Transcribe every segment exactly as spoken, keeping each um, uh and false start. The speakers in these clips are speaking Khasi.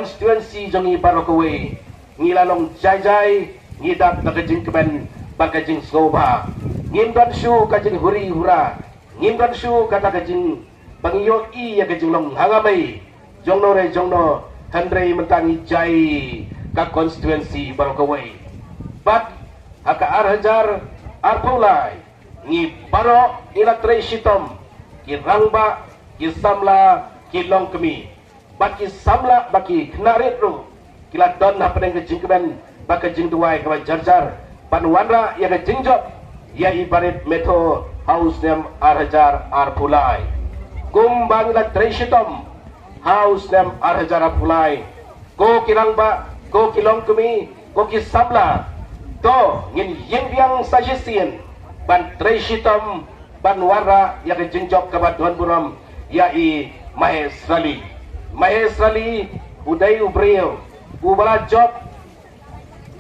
constituency jong ngi baroh kawei, ngi la long jai jai, ngi dap da ka jingkmen bad ka jingsngewbha. Ngim don shuh ka jinghuri hura, ngim don shuh kata ka jing ba ngi ïohi ïa ka jinglong hangamei jongno re jongno, hynrei mynta ngi jai ka constituency baroh kawei. Bad ha ka ar hajar arphew lai, ngi baroh ngi la trei shitom, ki rangbah, ki samla, ki longkmie, bad ki samla bad ki khynnah rit ruh, ki la don hapdeng ka jingkmen bad ka jingduwai kaba jar jar ban wanrah ïa ka jingjop ïa i Barit Metho ha u snem ar hajar arphew lai. Kumba ngi la trei shitom ha u snem ar hajar arphew lai, ko ki rangbah, ko ki longkmie, ko ki samla, to ngin ïeng biang sa shisien ban trei shitom ban wanrah ïa ka jingjop kaba don burom ïa i Mahesh Rali. Mahesh Rali u dei u briew uba la jop,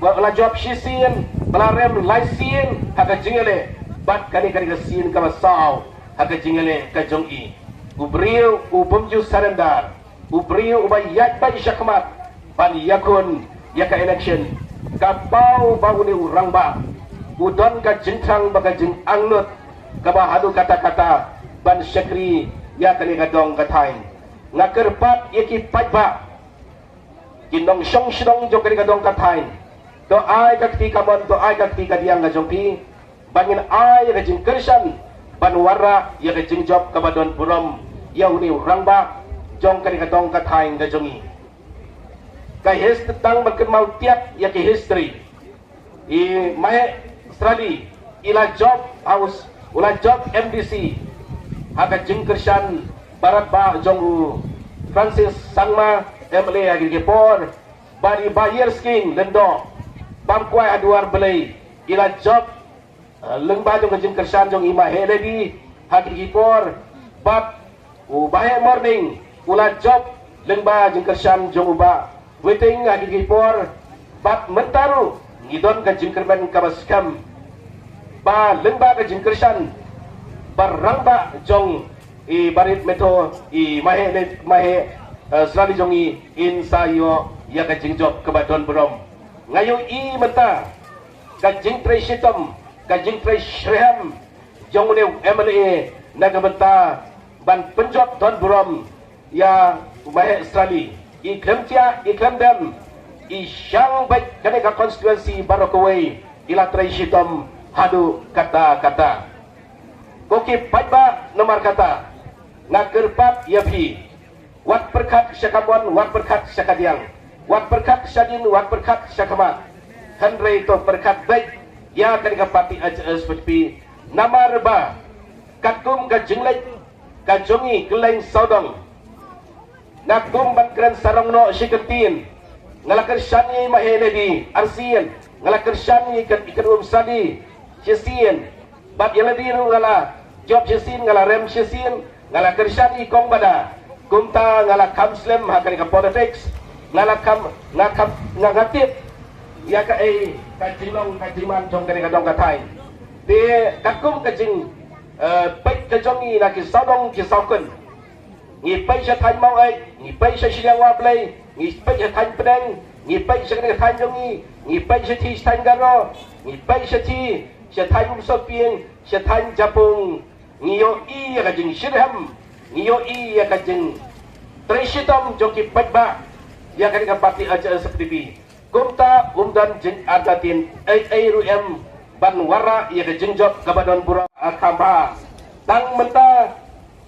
ba la jop shisien, ba la rem lai sien ha ka jingïaleh, bad kane ka dei ka sien kaba saw ha ka jingïaleh ka jong i. U briew u bym ju surrender, u briew uba ïaid beit shakhmat ban ïakhun ïa ka election. Ka paw ba une u rangbah u don ka jingthrang bad ka jingangnud kaba haduh katta katta ban shakri ïa kane ka dong ka thaiñ. Nga kyrpad ïa ki paidbah, ki nongshong shnong jong kane ka dong ka thaiñ, to ai ka kti kamon, to ai ka kti kadiang ka jong phi, ba ngin ai ïa ka jingkyrshan ban wanrah ïa ka jingjop kaba don burom ïa une u rangbah jong kane ka dong ka thaiñ ka jong ngi. Ka history, tang ban kynmaw tiak ïa ka history, i Mahesh Rali i la jop ha u, u la jop M D C ha ka jingkyrshan baroh ba jong u Francis Sangma, M L A ha kine ki por, bad i Bah Yersking Lyngdoh, bam kwai ha Dwar Blei, i la jop, eh, lyngba jong ka jingkyrshan jong i Mahesh Rali ha kine ki por, bad u Bah Morning u la jop lyngba jingkyrshan jong u Bah Witting ha kine ki por, bad mynta ruh ngi don ka jingkyrmen kaba skhem ba lyngba ka jingkyrshan ba rangbah jong i Barit Metho, i Mahesh, Mahesh, eh, Rali jong ngi, in sa ïoh ïa ka jingjop kaba don burom. Nga ïohi mynta ka jingtrei shitom, ka jingtrei shitom jong une u M L A na ka bynta ban pynjop don burom ïa u Mahesh Rali. I khlem thiah, i khlem dem, i shang beit kane ka constituency baroh kawei, i la trei shitom haduh katta katta. Ko ki paidbah, namar kata nga kyrpad ïa phi, wat pyrkhat sha kamon, wat pyrkhat sha kadiang, wat pyrkhat shadien, wat pyrkhat shakhmat, hynrei to pyrkhat beit ïa kane ka party H S P D P. Namar ba katkum ka jingleh ka jong ngi kylleng sawdong, nga kum ban kren sarong noh shi kyntien. Nga la kyrshan ïa i Mahesh Rali arsien, nga la kyrshan ïa i Kyn, i Kynrum Sadi shisien, bad ïa lade ruh nga la jop shisien, nga la rem shisien, nga la kyrshan ïa i Kong Bada. Kumta nga la kham slem ha kane ka politics, nga la kham, nga kham, nga, nga tip ïa kaei ka jinglong ka jingman jong kane ka dong ka thaiñ. Te katkum ka jing, eh, peit ka jong ngi na ki sawdong ki sawkun, ngi peit sha thaiñ Maweit, ngi peit sha shiliang Wah Blei, ngi peit sha thaiñ Pdeng, ngi peit sha kane ka thaiñ jong ngi, ngi peit sha thaiñ Garo, ngi peit sha thaiñ, sha thaiñ Umsohpieng, sha thaiñ Japung, ngi ïohi ïa ka jingshitrhem, ngi ïohi ïa ka jingtrei shitom jong ki paidbah ïa kane ka party H S P D P. Kumta um don jingartatien ei ei ruh em ban wanrah ïa ka jingjop kaba don burom ha kham bha. Tang mynta,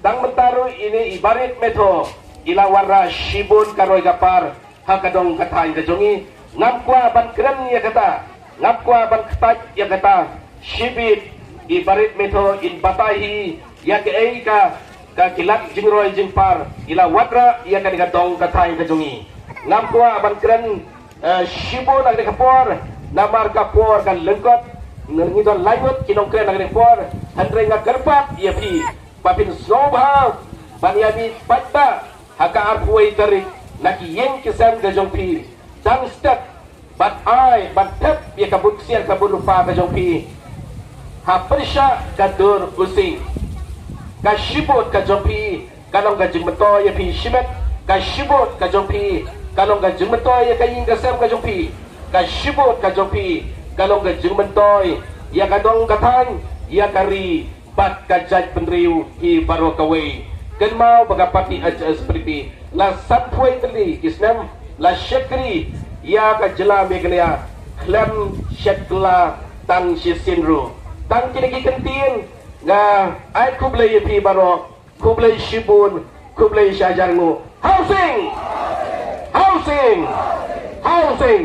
tang mynta ruh ine i Barit Metho i la wanrah shibun ka roi ka par ha ka dong ka thaiñ ka jong ngi. Ngam kwah ban kren ïa kata, ngam kwah ban kyntait ïa kata. Shibit i Barit Metho in batai hi ïa kaei ka, ka ki lad jingroi jingpar i la wanrah ïa kane ka dong ka thaiñ ka jong ngi. Ngam kwah ban kren, eh, shibun ha kane ka por, namar ka por ka lyngkot, ngi don lai ngut ki nongkren ha kane ka por, hynrei nga kyrpad ïa phi ba phin sngewbha ban ïa mih paidbah ha ka arphew wei tarik na ki ïing ki sem ka jong phi. Tang step ban ai, ban thep ïa ka bun ksiar ka bun rupa ka jong phi ha pyrshah ka dur u sing. Ka shibun ka jong phi ka long ka jingmyntoi ïa phi shimet, ka shibun ka jong phi ka long ka jingmyntoi ïa ka ïing ka sem ka jong phi, ka shibun ka jong phi, ka long ka jingmyntoi ïa ka dong ka thaiñ, ïa ka ri bad ka jaitbynriew hi baroh kawei. Kynmaw ba ka party HSPDP la sanphew tylli ki snem la shakri ïa ka jylla Meghalaya khlem shet kylla tang shisien ruh. Tang kine ki kyntien, nga ai khublei ïa phi baroh, khublei shibun, khublei shihajar nguh. Housing! Housing! Housing!